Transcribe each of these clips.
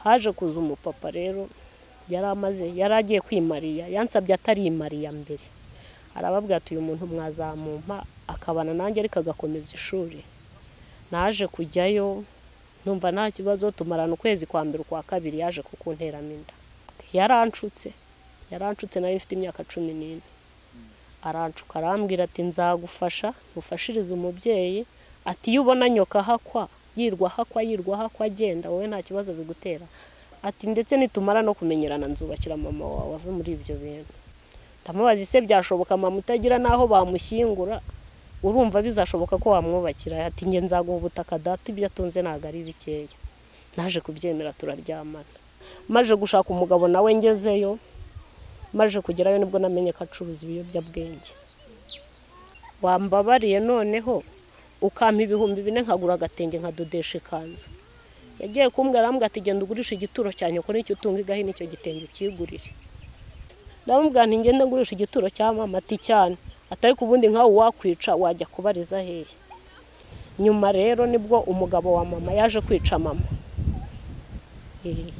Haje kuza umupapa rero yaramaze yaragiye kwimariya, yansabye atarimariya mbere, arababwira ati uyu muntu mwazamumpa akabana nanjye ariko agakomeza ishuri. Naje kujyayo numva nta kibazo, tumarana ukwezi kwa mbere kwa kabiri yaje kukunteramo inda. Yaranshutse nayo mfite imyaka 14. Arancuka arambwira ati nzagufasha ufashirize umubyeyi, ati iyo ubona nyoka hakwa yirwa hakwa yirwa hakwa agenda wowe nta kibazo bigutera, ati ndetse nitumara no kumenyerana nzubakira mama wawe ave muri ibyo bintu. Ndamubaza ese byashoboka mama utagira naho bamushyingura, urumva bizashoboka ko wamwubakira? Ati nge nzaguha ubutaka data ibyo atunze ntago ari bikeya. Naje kubyemera turaryamana. Maje gushaka umugabo nawe ngezeyo, maje kugerayo nibwo namenye ko acuruza ibiyobyabwenge. Wambabariye noneho ukampa 4000 nkagura agatenge nkadodesha ikanzu. Yagiye kumbwira arambwira ati genda ugurisha igituro cya nyoko nicyo utunga igahe nicyo gitenge ukigurire. Ndamubwira nti ngende ngurisha igituro cya mama, ati cyane, atari kubundi nkawe wakwica wajya kubariza hehe. Nyuma rero nibwo umugabo wa mama yaje kwica mama.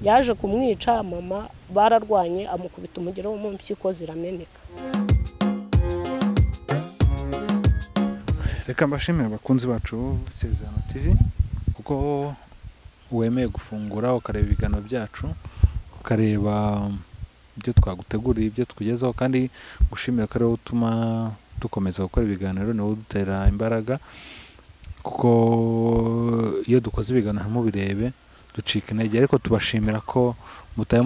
Yaje kumwica mama, bararwanye amukubita umugero wo mu mpyiko zirameneka. Reka mbashimire abakunzi bacu Isezerano TV kuko wemeye gufungura ukareba ibiganiro byacu, ukareba ibyo twaguteguriye, ibyo tukugezaho, kandi gushimira ko ariwo utuma dukomeza gukora ibiganiro, niwo udutera imbaraga, kuko iyo dukoze ibiganiro ntimubirebe ducika intege, ariko tubashimira ko mutaye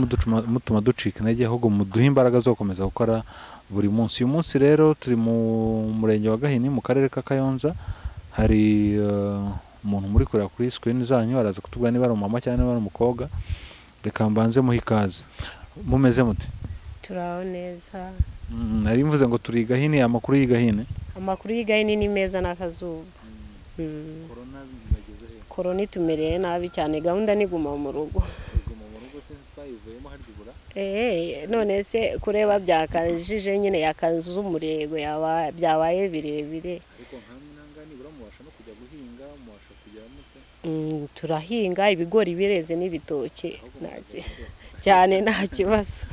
mutuma ducika intege, ahubwo muduha imbaraga zo gukomeza gukora buri munsi. Uyu munsi rero turi mu murenge wa Gahini mu karere ka Kayonza, hari umuntu muri kureba kuri screen zanyu, araza kutubwira niba ari umumama cyangwa niba ari umukobwa. Reka mbanze muhe ikaze. Mumeze mute? Turaho neza. Nari mvuze ngo turi Gahini, amakuru y'Igahini. Amakuru y'Igahini ni meza n'akazuba. Korona itumereye nabi cyane, gahunda ni guma mu rugo. None se kureba byakajije nyine yakaza umurego byabaye birebire. Turahinga ibigori bireze n'ibitoki cyane nta kibazo.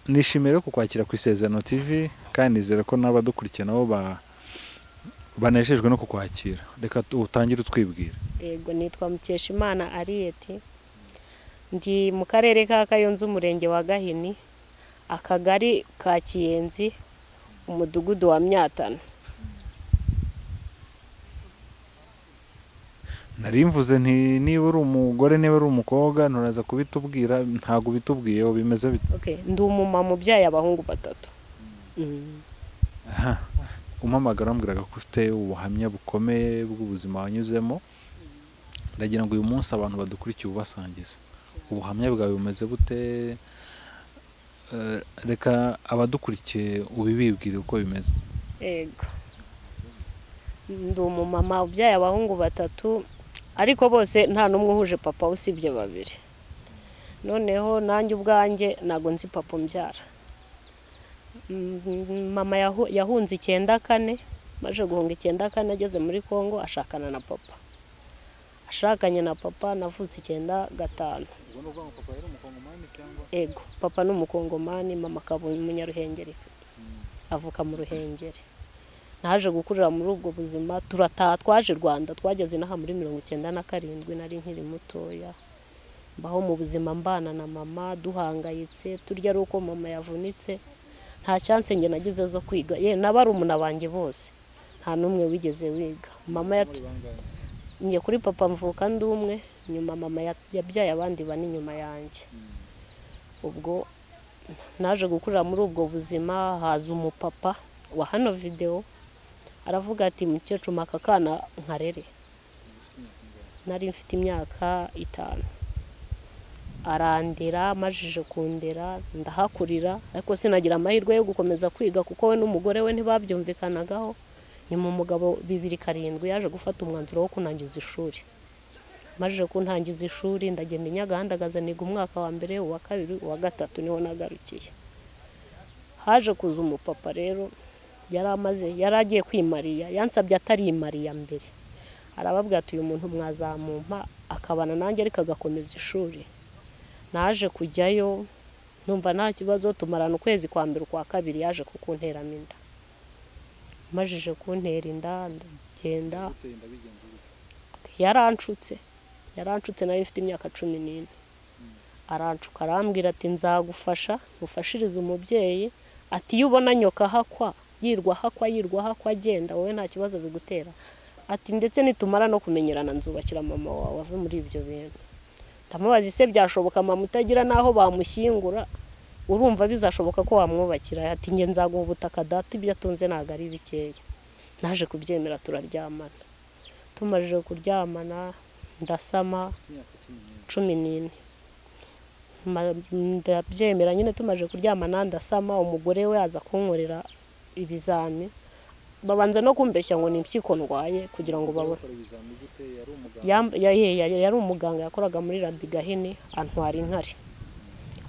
Nishimiye kukwakira ku Isezerano TV kandi nizera ko n'abadukurikiye nabo banejejwe no kukwakira. Reka utangire utwibwira. Yego, nitwa Mukeshimana Arieti, ndi mu karere ka Kayonza umurenge wa Gahini, akagari ka Kiyenzi, umudugudu wa Myatano. Nari mvuze nti niba uri umugore niba uri umukobwa nturaza kubitubwira, ntago bitubwiyeho bimeze bite? Okay, ndi umumama ubyaye abahungu batatu. Umpamagara ambwiraga ko ufite ubuhamya bukomeye bw'ubuzima wanyuzemo, ndagira ngo uyu munsi abantu badukurikiye ubasangize ubuhamya bwawe bumeze bute. Reka abadukurikiye ubibibwire uko bimeze. Yego, ndi umumama ubyaye abahungu batatu, ariko bose nta n'umwe uhuje papa usibye babiri. Noneho nanjye ubwanjye ntago nzi papa umbyara. Mama yahunze 94, maje guhunga 94 ageze muri Kongo ashakana na papa. Ashakanye na papa navutse 95. Ego, papa ni umukongomani, mama akaba umunyaruhengeri, avuka mu Ruhengeri. Naje gukurira muri ubwo buzima, turataha twaje Rwanda, twageze inaha muri 97 nari nkiri mutoya. Mbaho mu buzima mbana na mama duhangayitse, turya ari uko mama yavunitse. Nta chance nge nagize zo kwiga, ye n'abarumuna banjye bose nta numwe wigeze wiga. Mama ngiye kuri papa mvuka ndi umwe, nyuma mama yabyaye abandi bane nyuma yanjye. Ubwo naje gukurira muri ubwo buzima, haza umupapa wa hano video aravuga ati mukecuru aka kana nkarere. Nari mfite imyaka 5. Arandera, amajije kundera, ndahakurira, ariko sinagira amahirwe yo gukomeza kwiga kuko we n'umugore we ntibabyumvikanagaho. Nyuma umugabo 2007 yaje gufata umwanzuro wo kunangiza ishuri. Amajije kuntangiza ishuri ndagenda inyagahandagaza niga umwaka wa mbere, uwa kabiri, uwa gatatu niho nagarukiye. Haje kuza umupapa rero yaragiye kwimariya, yansabye atarimariya mbere. Arababwira ati uyu muntu mwazamumpa akabana nanjye ariko agakomeza ishuri. Naje kujyayo numva nta kibazo, tumarana ukwezi kwa mbere, kwa kabiri yaje kukunteramo inda. Amajije kuntera inda ndagenda, yaranshutse nari mfite imyaka 14. Arancuka arambwira ati nzagufasha ngufashirize umubyeyi, ati iyo ubona nyoka hakwa yirwa hakwa agenda wowe nta kibazo bigutera, ati ndetse nitumara no kumenyerana nzubakira mama wawe ave muri ibyo bintu. Ndamubaza ese byashoboka mama utagira naho bamushyingura, urumva bizashoboka ko wamwubakira? Ati nge nzaguha ubutaka data ibyo atunze ntago ari bikeya. Naje kubyemera turaryamana. Tumajije kuryamana ndasama 14. Ndabyemera nyine, tumaje kuryamana ndasama. Umugore we aza kunkorera ibizami, babanza no kumbeshya ngo ni impyiko ndwaye kugira ngo babone. Yari umuganga yakoraga muri Rabi Gahini, antwara inkari.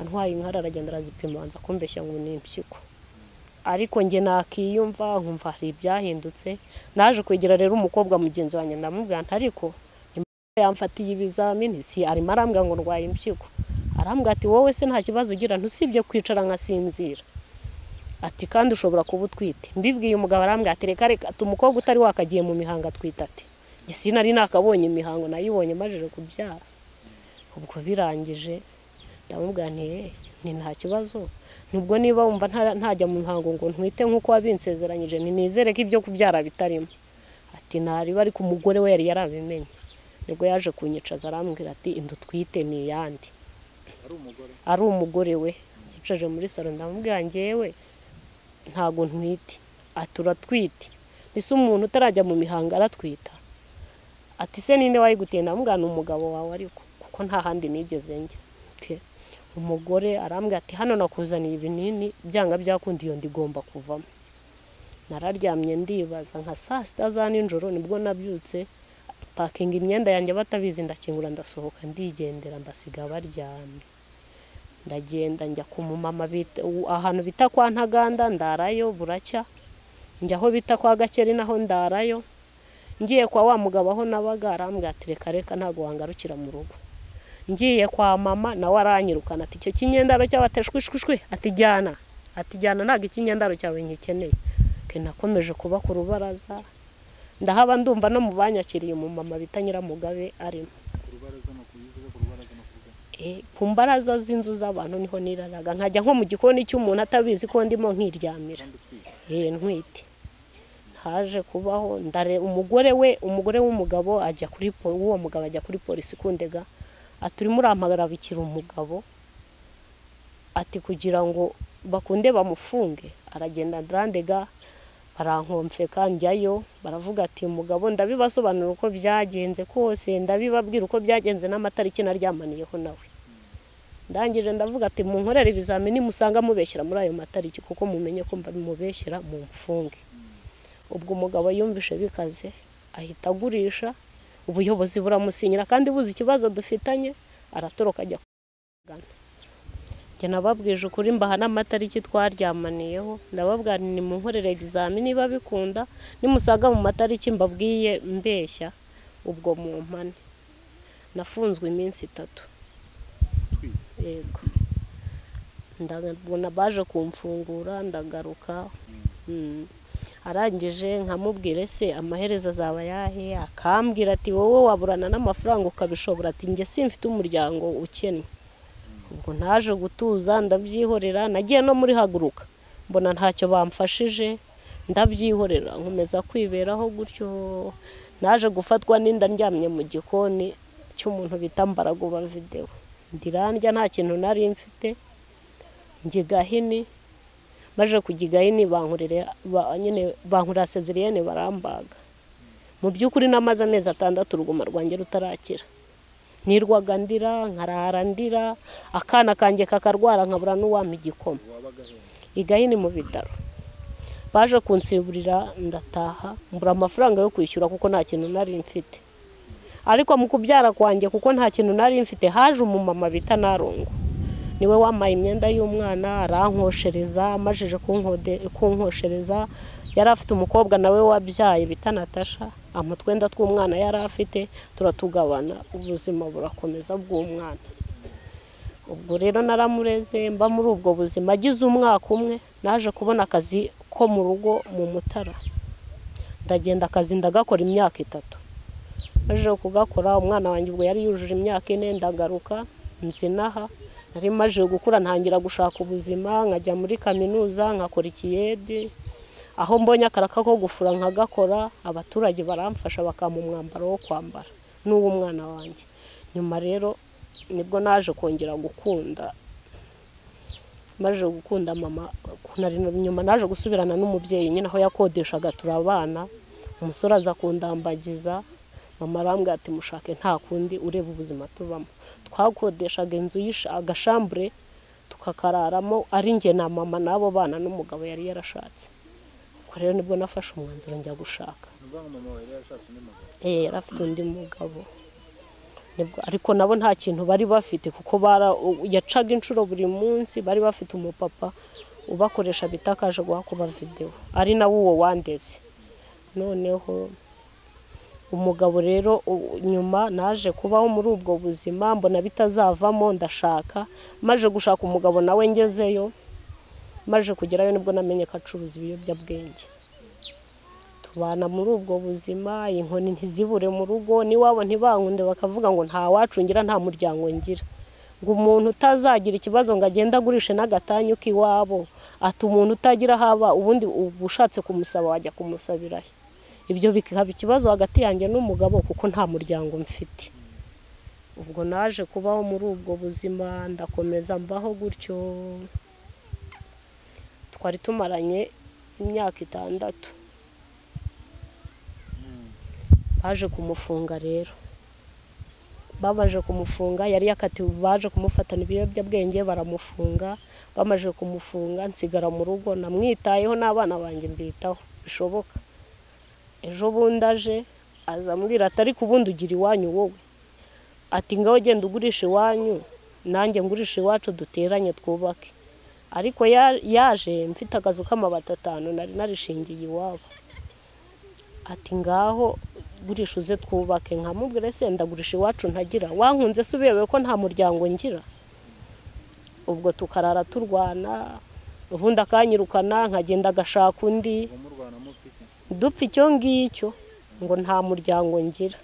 Antwaye inkari aragenda arazipima, banza kumbeshya ngo ni impyiko. Ariko nge nakiyumva nkumva hari ibyahindutse. Naje kwegera rero umukobwa mugenzi wanjye ndamubwira nti ariko yamfatiye ibizamini si arimo arambwira ngo ndwaye impyiko. Arambwira ati wowe se nta kibazo ugira, ntusibye kwicara nkasinzira, ati kandi ushobora kuba utwite. Mbibwiye umugabo arambwira ati reka reka, umukobwa utari wakagiye mu mihango atwite ati njye sinari nakabonye imihango, nayibonye majije kubyara. Ubwo birangije ndamubwira nti ni nta kibazo, nubwo niba wumva ntajya mu mihango ngo ntwite nkuko wabinsezeranyije, ni nizere ko ibyo kubyara bitarimo. Ati ntariba, ariko umugore we yari yarabimenye. Nibwo yaje kunyicaza arambwira ati inda utwite ni iyande. Ari umugore we yicaje muri salo, ndamubwira njyewe ntago ntwite. Ati uratwite? Ese umuntu utarajya mu mihango aratwita? Ati se ninde wayiguteye? Ndamubwira ni umugabo wawe ariko kuko nta handi nigeze njya. Umugore arambwira ati hano nakuzaniye ibinini byanga byakunda iyo ndigomba kuvamo. Nararyamye ndibaza nka saa sita za nijoro nibwo nabyutse, pakinga imyenda yanjye batabizi, ndakingura ndasohoka ndigendera, mbasiga baryamye. Ndagenda njya ku mumama ahantu bita kwa Ntaganda ndarayo buracya, njya aho bita kwa Gakeri naho ndarayo. Ngiye kwa wa mugabo aho nabaga arambwira ati reka reka ntago wangarukira mu rugo. Ngiye kwa mama nawe aranyirukana ati icyo kinyendaro cyabateshwishwishwi, ati jyana, ati jyana ntago ikinyendaro cyawe ngikeneye. Nakomeje kuba ku rubaraza ndahaba, ndumva no mu banyakiriye umumama bita Nyiramugabe arimo. Ku mbaraza z'inzu z'abantu niho niraraga, nkajya nko mu gikoni cy'umuntu atabizi ko ndimo nkiryamira. Ntwite. Haje kubaho ndare umugore we, umugore w'umugabo ajya kuri uwo mugabo ajya kuri polisi kundega, ati urimo urampagara bikira umugabo, ati kugira ngo bakunde bamufunge. Aragenda ndandega, barankomfeka njyayo, baravuga ati umugabo ndabibasobanura uko byagenze kose, ndabibabwira uko byagenze n'amatariki naryamaniyeho nawe. Ndangije ndavuga ati munkorere ibizamini musanga mubeshyira muri ayo matariki, kuko mumenye ko mubeshyira mumfunge. Ubwo umugabo yumvishe bikaze ahita agurisha, ubuyobozi buramusinyira kandi buzi ikibazo dufitanye, aratoroka ajya kugana. Njye nababwije ukuri mbaha n'amatariki twaryamaniyeho, ndababwira ni munkorere examen niba bikunda, nimusaga mu matariki mbabwiye mbeshya ubwo mumpane. Nafunzwe iminsi 3. Yego. Ndabona baje kumfungura ndagaruka. Arangije nkamubwira ese amaherezo azaba yahe, akambwira ati wowe waburana n'amafaranga ukabishobora, ati njye simfite umuryango ukennye. Ubwo naje gutuza ndabyihorera, nagiye no muri haguruka mbona ntacyo bamfashije ndabyihorera, nkomeza kwiberaho gutyo. Naje gufatwa n'inda ndyamye mu gikoni cy'umuntu bita Mbaraguba video, ndirandya nta kintu nari mfite, njye Gahini. Maje kujya Gahini bankorera nyine bankorera sezeriyene barambaga. Mu by'ukuri namaze amezi 6 uruguma rwanjye rutarakira. Nirwaga ndira, nkarara ndira, akana kanjye kakarwara nkabura n'uwampa igikoma. Igahini mu bitaro. Baje kunsiburira ndataha, mbura amafaranga yo kwishyura kuko nta kintu nari mfite. Ariko mu kubyara kwanjye kuko nta kintu nari mfite, haje umumama bita Narongo. Niwe wamaye imyenda y'umwana arankoshereza, amajije kunkoshereza. Yari afite umukobwa nawe wabyaye bita Natasha, Ampa twenda tw'umwana yari afite turatugabana, ubuzima burakomeza bw'umwana. Ubwo rero naramureze mba muri ubwo buzima. Agize umwaka umwe naje kubona akazi ko mu rugo mu Mutara, ndagenda akazi ndagakora imyaka 3. Maze kugakora umwana wanjye ubwo yari yujuje imyaka 4, ndagaruka nzinaha. Nari maze gukura ntangira gushaka ubuzima, nkajya muri kaminuza nkakora ikiyede, aho mbonye akaraka ko gufura nkagakora, abaturage baramfasha bakampa umwambaro wo kwambara n'uwo mwana wanjye. Nyuma rero nibwo naje kongera gukunda, maze gukunda mama. Nyuma naje gusubirana n'umubyeyi nyine aho yakodeshaga turabana, umusore aza kundambagiza. Mama arambwira ati mushake nta kundi ureba ubuzima tubamo. Twakodeshaga inzu agashambure tukakararamo ari njye na mama n'abo bana n'umugabo yari yarashatse. Ubwo rero nibwo nafashe umwanzuro njya gushaka. Yari afite undi mugabo. Nibwo ariko nabo nta kintu bari bafite kuko yacaga inshuro buri munsi. Bari bafite umupapa ubakoresha bitakaje guhakuba video, ari nawe uwo wandeze. Noneho umugabo rero nyuma naje kubaho muri ubwo buzima mbona bitazavamo, ndashaka. Maje gushaka umugabo nawe ngezeyo, maje kugerayo nibwo namenye ko acuruza ibiyobyabwenge. Tubana muri ubwo buzima, inkoni ntizibure mu rugo, niwabo ntibankunde bakavuga ngo nta wacu ngira, nta muryango ngira, ngo umuntu utazagira ikibazo ngo agende agurishe n'agatanyu k'iwabo, ati umuntu utagira haba ubundi ubushatse kumusaba wajya kumusabirahe. Ibyo bikaba ikibazo hagati yanjye n'umugabo kuko nta muryango mfite. Ubwo naje kubaho muri ubwo buzima, ndakomeza mbaho gutyo. Twari tumaranye imyaka 6. Baje kumufunga rero, babaje kumufunga yari yakatiwe, baje kumufatana ibiyobyabwenge baramufunga. Bamaze kumufunga nsigara mu rugo, namwitayeho n'abana banjye mbitaho bishoboka. Ejo bundi aje azambwira ati ariko ubundi ugira iwanyu wowe, ati ngaho genda ugurisha iwanyu nanjye ngurisha iwacu duteranye twubake. Ariko yaje mfite akazu k'amabati 5 nari narishingiye iwabo, ati ngaho gurisha uze twubake. Nkamubwira se ndagurisha iwacu ntagira, wankunze se ubewe ko nta muryango ngira. Ubwo tukarara turwana, ubundi akanyirukana nkagenda agashaka undi, dupfa icyo ngicyo ngo nta muryango ngira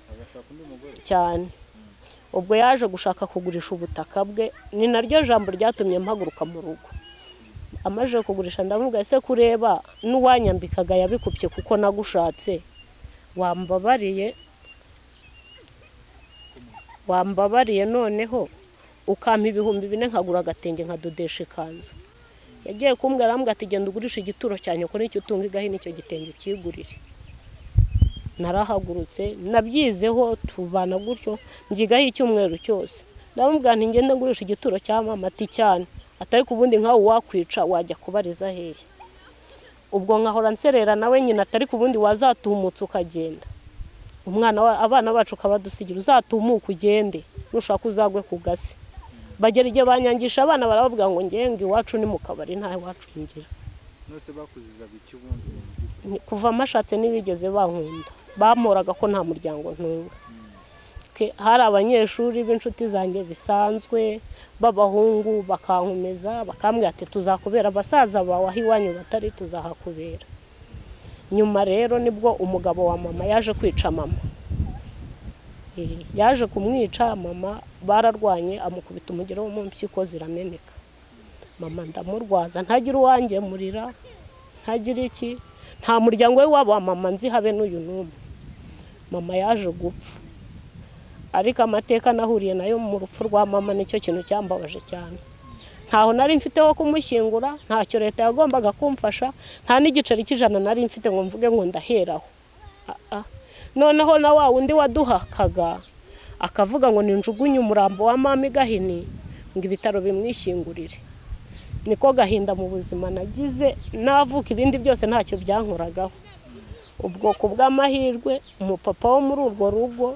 cyane. Ubwo yaje gushaka kugurisha ubutaka bwe, ni naryo jambo ryatumye mpaguruka mu rugo. Amaze kugurisha ndamubwira ese kureba n'uwanyambikaga yabikupye kuko nagushatse, wambabariye noneho ukampa 4000 nkagura agatenge nkadodesha ikanzu. Yagiye kumbwira arambwira ati genda ugurisha igituro cya nyoko nicyo utunga igahe nicyo gitenge ukigurire. Narahagurutse nabyizeho tubana gutyo mbyigaho icyumweru cyose. Ndamubwira nti ngende ngurisha igituro cya mama, ati cyane, atari kubundi nkawe wakwica wajya kubariza hehe. Ubwo nkahora nserera nawe nyina, atari kubundi wazatumutse ukagenda, umwana abana bacu kabadusigira, uzatumuka ugende nushaka uzagwe ku gasi. Bagera igihe banyangisha abana barabavuga ngo ngenga iwacu ni mu kabari nta iwacu ngira. Nose bakuzizaga iki ubundi? Kuva mashatse nibigeze bankunda, bamoraga ko nta muryango ntunga. Hari abanyeshuri b'inshuti zanjye bisanzwe b'abahungu bakankomeza bakambwira ati tuzakubera abasaza bawe aho iwanyu batari tuzahakubera. Nyuma rero nibwo umugabo wa mama yaje kwica mama. Yaje kumwica mama, bararwanye amukubita umugero wo mu mpyiko zirameneka. Mama ndamurwaza ntagira uwanjye murira, ntagira iki, nta muryango we wabo wa mama nzi habe n'uyu n'umwe. Mama yaje gupfa. Ariko amateka nahuriye nayo mu rupfu rwa mama nicyo kintu cyambabaje cyane. Ntaho nari mfite ho kumushyingura, ntacyo leta yagombaga kumfasha, nta n'igiceri cy'ijana nari mfite ngo mvuge ngo ndaheraho. Noneho na wa wundi waduhakaga akavuga ngo ninjugunye umurambo wa mama igahini ngo ibitaro bimwishyingurire. Niko gahinda mu buzima nagize, navuka ibindi byose ntacyo byankoragaho. Ubwo ku bw'amahirwe umupapa wo muri urwo rugo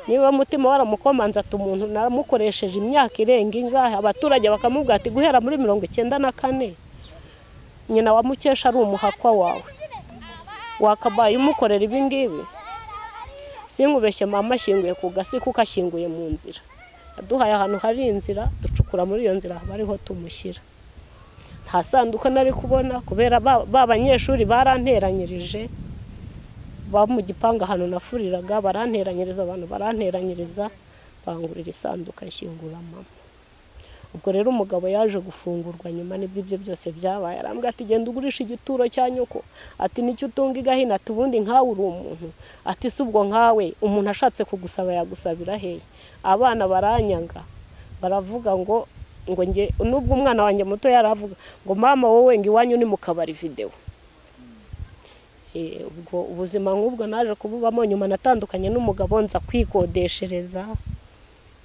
niba mutima waramukomanza ati umuntu naramukoresheje imyaka irenga ingahe, abaturage bakamubwira ati guhera muri 94 nyina wa Mukesha ari umuhakwa wawe, wakabaye umukorera ibi ngibi. Sinkubeshye, mama ashyinguye ku gasi kuko ashyinguye mu nzira. Yaduhaye ahantu hari inzira, ducukura muri iyo nzira haba ariho tumushyira. Nta sanduka nari kubona kubera ba banyeshuri baranteranyirije, ba mu gipangu ahantu nafuriraga baranteranyiriza, abantu baranteranyiriza bangurira isanduka nshyingura mama. Ubwo rero umugabo yaje gufungurwa nyuma, nibwo ibyo byose byabaye. Arambwira ati genda ugurisha igituro cya nyoko, ati nicyo utunga igahina, ati ubundi nkawe uri umuntu, ati si ubwo nkawe umuntu ashatse kugusaba yagusabira hehe? Abana baranyanga baravuga ngo nge, nubwo umwana wanjye muto yaravuga ngo mama wowe ngo iwanyu ni mu kabari video. Ubwo ubuzima nk'ubwo naje kububamo. Nyuma natandukanye n'umugabo nza kwikodeshereza,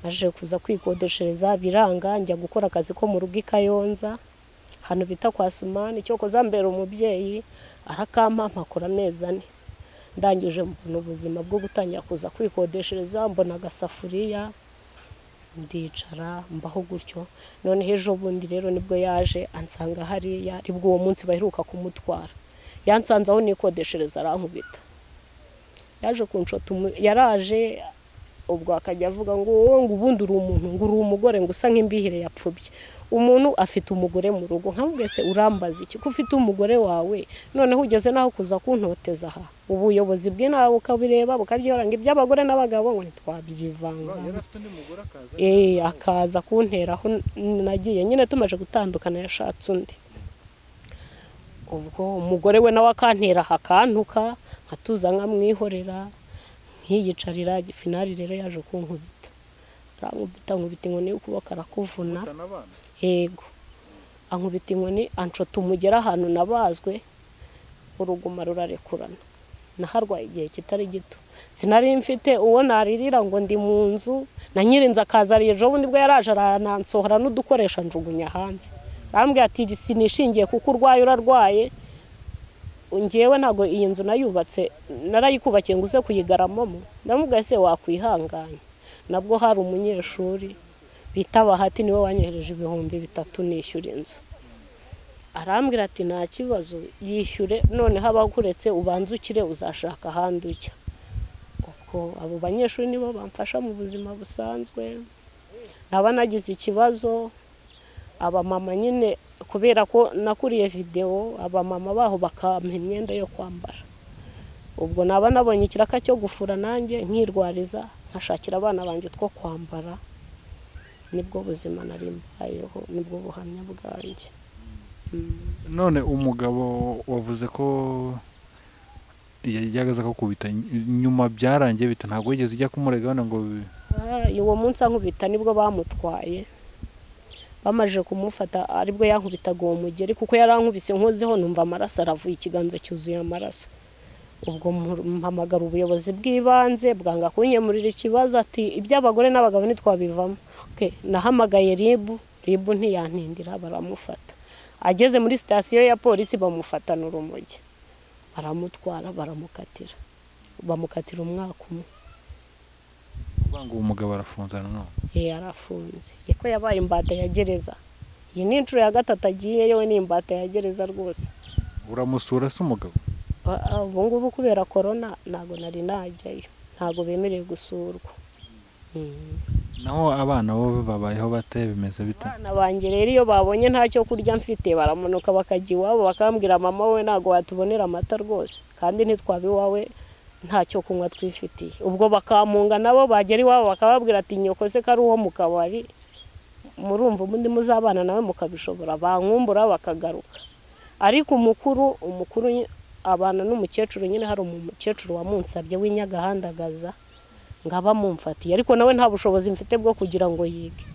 naje kuza kwikodeshereza biranga, njya gukora akazi ko mu rugo i Kayonza hano bita kwa Sumani. Cyokoza mbere umubyeyi arakampa mpakora amezi 4, ndangije mbona ubuzima bwo gutangira kuza kwikodeshereza, mbona agasafuriya ndicara mbaho gutyo. None ejo bundi rero nibwo yaje ansanga hariya, aribwo uwo munsi baheruka kumutwara, yansanze aho nikodeshereza arankubita. Yaje kunshota, yaraje ubwo akajya avuga ngo wowe ngo ubundi uri umuntu, ngo uri umugore, ngo usa nk'imbihire yapfubye. Umuntu afite umugore mu rugo, nkamubwiye se urambaza iki ko ufite umugore wawe, noneho ugeze naho kuza kuntoteza aha? Ubuyobozi bw'inawe ukabireba bukabyihora ngo iby'abagore n'abagabo ngo ntitwabyivanga. Akaza kunteraho nagiye nyine, tumaze gutandukana yashatse undi. Ubwo umugore we nawe akantera akantuka, nkatuza nkamwihorera nkiyicarira. Finali rero yaje kunkubita, arankubita nkubita inkoni y'ukuboko arakuvuna. Yego, ankubita inkoni anshota umugera ahantu nabazwe, uruguma rurarekurana. Naharwaye igihe kitari gito, sinari mfite uwo naririra ngo ndi mu nzu, na nyirinzu akaza ari ejo bundi bwo yaraje aransohora n'udukoresha njugunya hanze. Arambwira ati sinishingiye kuko urwaye urarwaye, ngewe ntago iyi nzu nayubatse narayikubakiye ngo uze kuyigaramamo. Ndamubwira se wakwihangana. Nabwo hari umunyeshuri bita Bahati niwe wanyohereje 3000 nishyura inzu. Arambwira ati nta kibazo yishyure, noneho abakuretse ubanze ukire uzashaka ahandi ujya. Ubwo abo banyeshuri nibo bamfasha mu buzima busanzwe. Naba nagize ikibazo, abamama nyine kubera ko nakuriye video, abamama baho bakampa imyenda yo kwambara. Ubwo naba nabonye ikiraka cyo gufura nanjye nkirwariza, nkashakira abana banjye two kwambara. Nibwo buzima nari mbayeho, nibwo buhamya bwanjye. None umugabo wavuze ko yajyaga akakubita, nyuma byarangiye bita ntabwo wigeze ujya kumurega ngo? Uwo munsi ankubita nibwo bamutwaye, bamaze kumufata aribwo yankubitaga uwo mugeri, kuko yarankubise nkozeho numva amaraso aravuye, ikiganza cyuzuye amaraso. Ubwo mpamagara ubuyobozi bw'ibanze bwanga kunkemurira ikibazo, ati iby'abagore n'abagabo ntitwabivamo. Nahamagaye RIB, RIB ntiyantindira baramufata. Ageze muri sitasiyo ya polisi bamufatana urumogi, baramutwara baramukatira, bamukatira umwaka umwe. Ngo umugabo arafunze nanone? Arafunze. Yeko yabaye imbata ya gereza. Iyi ni inshuro ya 3 agiye, yewe ni imbata ya gereza rwose. Uramusura se umugabo? Ubu ngubu kubera corona ntago nari najyayo, ntago bemerewe gusurwa. Naho abana bo babayeho bate, bimeze bite? Abana banjye rero iyo babonye ntacyo kurya mfite baramanuka bakajya iwabo bakambwira mama we ntago watubonera amata rwose, kandi ntitwaba iwawe ntacyo kunywa twifitiye. Ubwo bakamunga nabo bagera iwabo bakababwira ati nyoko se kari uwo mu kabari, murumva ubundi muzabana nawe mukabishobora, bankumbura bakagaruka. Ariko umukuru abana n'umukecuru nyine, hari umukecuru wamunsabye w'inyagahandagaza ngaba mumfatiye, ariko nawe nta bushobozi mfite bwo kugira ngo yige.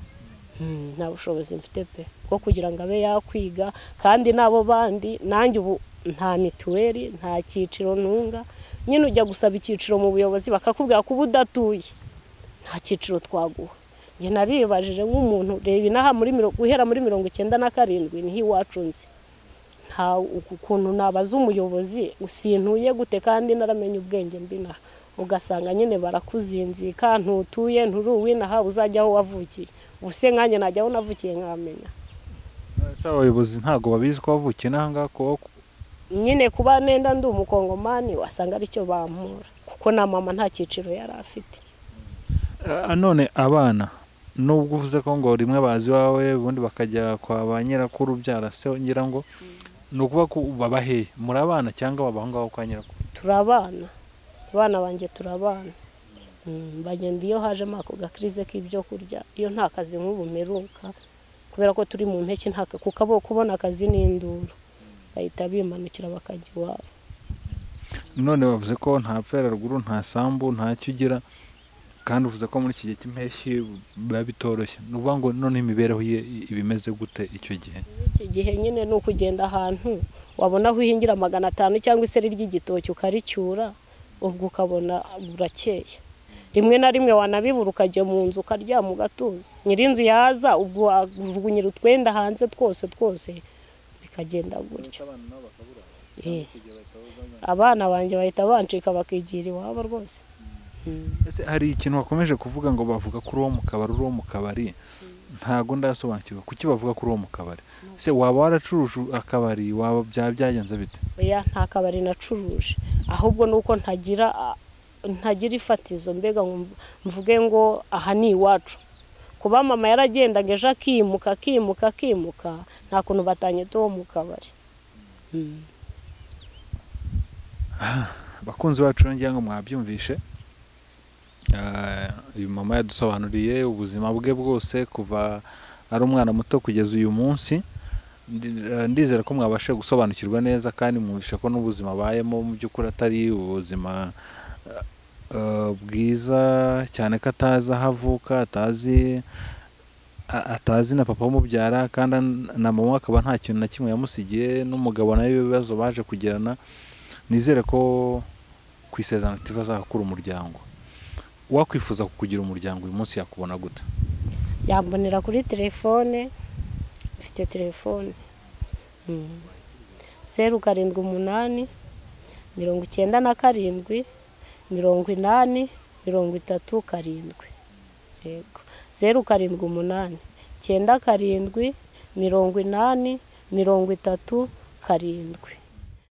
Nta bushobozi mfite pe bwo kugira ngo abe yakwiga, kandi nabo bandi nanjye ubu nta mituweli, nta cyiciro ntunga. Nyine ujya gusaba icyiciro mu buyobozi bakakubwira ko udatuye nta cyiciro twaguha. Njye naribajije nk'umuntu, reba inaha muri guhera muri 97 niho iwacu nzi, nta ukuntu nabaza umuyobozi usintuye gute kandi naramenye ubwenge mbinaha. Ugasanga nyine barakuzinzika, ntutuye nturi uwinaha, uzajya aho wavukiye. Ubuse nkanjye najya aho navukiye nkamenya. Ese abayobozi ntago babizi ko wavukiye n'aha ngaha? Nyine kuba nenda ndi umukongomani wasanga aricyo bampura, Kuko na mama nta cyiciro yari afite. None abana nubwo uvuze ko ngo rimwe bazi iwawe ubundi bakajya kwa ba nyirakuru ubyara se, ngira ngo ni ukuvuga ko baba hehe? Muri abana cyangwa baba aho ngaho kwa nyirakuru? Turabana, abana banjye turabana. Bagenda iyo hajemo ako gakirize k'ibyo kurya, iyo nta kazi nk'ubu mperuka, kubera ko turi mu mpeshyi nta kuko kubona akazi ni induru, bahita bimanukira bakajya iwabo. None bavuze ko nta pfera ruguru, nta sambu, ntacyo ugira, kandi uvuze ko muri iki gihe cy'impeshyi biba bitoroshye. Ni ukuvuga ngo none imibereho ye iba imeze gute icyo gihe? Iki gihe nyine ni ukugenda ahantu wabona aho uhingira 500 cyangwa iseri ry'igitoki ukaricyura, ubwo ukabona burakeye. Rimwe na rimwe wanabibura ukajya mu nzu ukaryama ugatuza, nyir'inzu yaza ubwo ajugunyira utwenda hanze twose twose, bikagenda gutyo. Abana banjye bahita bancika bakigira iwabo rwose. Ese hari ikintu wakomeje kuvuga ngo bavuga kuri uwo mu kabari, uri uwo mu kabari, ntago ndasobanukirwa kuki bavuga kuri uwo mu kabari. Ese waba waracuruje akabari, waba byagenze bite? Oya, nta kabari nacuruje, ahubwo nuko ntagira ifatizo, mbega mvuge ngo aha ni iwacu. Kuba mama yaragendaga ejo akimuka akimuka akimuka, nta kuntu batanyita uwo mu kabari. Bakunzi bacu ngira ngo mwabyumvishe. Uyu mama yadusobanuriye ubuzima bwe bwose kuva ari umwana muto kugeza uyu munsi. Ndizera ko mwabashe gusobanukirwa neza kandi mwumvishe ko n'ubuzima abayemo mu by'ukuri atari ubuzima bwiza cyane, ko atazi aho avuka, atazi na papa umubyara, kandi na mama akaba nta kintu na kimwe yamusigiye, n'umugabo nawe ibibazo baje kugirana. Nizere ko ku Isezerano TV azakura umuryango. Wakwifuza kukugira umuryango uyu munsi yakubona gute? Yambonera kuri telefone, mfite telefone 0 7 8 97 80 37. Yego, 0 7 8 97 80 37.